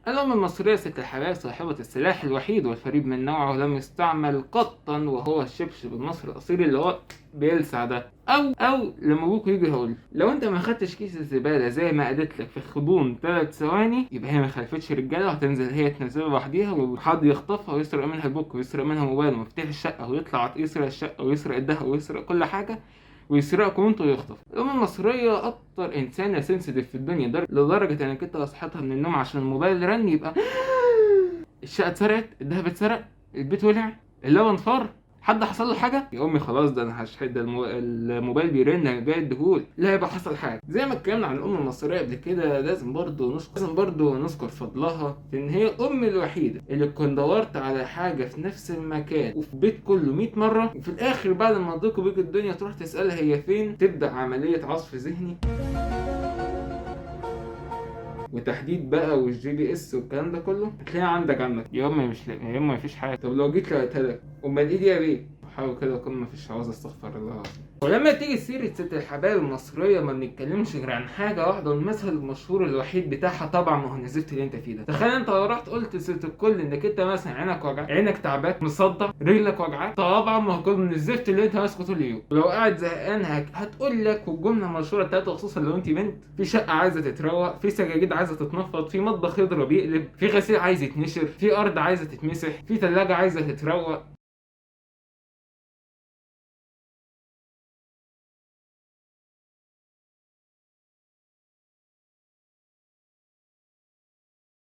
الأم المصرية ست الحبايب صاحبة السلاح الوحيد والفريد من نوعه لم يستعمل قطا، وهو الشبشب المصري الأصيل اللي هو بيلسع ده. او لما ابوك يجي يقول لو انت ما خدتش كيس الزبالة زي ما قالت لك في غضون 3 ثواني، يبقى هي ما خلفتش رجاله، وهتنزل هي تنزله لوحديها، وحد يخطفها ويسرق منها البوك ويسرق منها موبايل ومفتاح الشقة، ويطلع يسرق الشقة ويسرق الذهب ويسرق كل حاجة ويسرقكم انتوا ويخطف. الام المصرية اكتر انسانه sensitive في الدنيا، لدرجة انك انت لو صحيتها من النوم عشان الموبايل رن يبقى الشقة اتسرقت، الذهب اتسرق، البيت ولع، اللبن فار، حد حصل له حاجة. يا امي خلاص ده انا هشحن، ده الموبايل بيرن، انا جاي اديهولك. لا يبقى حصل حاجة. زي ما اتكلمنا عن الام المصرية قبل كده، لازم برضو نذكر فضلها في ان هي الام الوحيدة اللي كنت دورت على حاجة في نفس المكان وفي البيت كله 100 مرة، وفي الاخر بعد ما تضيق بيك الدنيا تروح تسالها هي فين، تبدا عملية عصف ذهني وتحديد بقى وال GPS والكلام ده كله، هتلاقي عندك عمك يا امي مش لاقي، يا امي مفيش حاجة. طب لو جيت لقيتها لك، امال ايه دي يا بيه؟ حاول كده قمة في الشعوذة، استغفر الله العظيم. ولما تيجي سيرة ست الحبايب المصرية ما بنتكلمش غير عن حاجة واحدة، والمثل المشهور الوحيد بتاعها طبعا ما هو الزفت اللي انت فيه ده. تخيل انت لو رحت قلت لست الكل انك انت مثلا عينك وجعك، عينك تعباك، مصدع، رجلك وجعاك، طبعا ما هو كل من الزفت اللي انت ماسكه طول اليوم. ولو قاعد زهقان هتقول لك، والجملة المشهورة بتاعتها خصوصا لو انت بنت، في شقة عايزة تتروق، في سجاجيد عايزة تتنفض، في مطبخ يضرب يقلب، في غسيل عايز يتنشر، في أرض عايزة تتمسح، في تلاجة عايزة تتروق.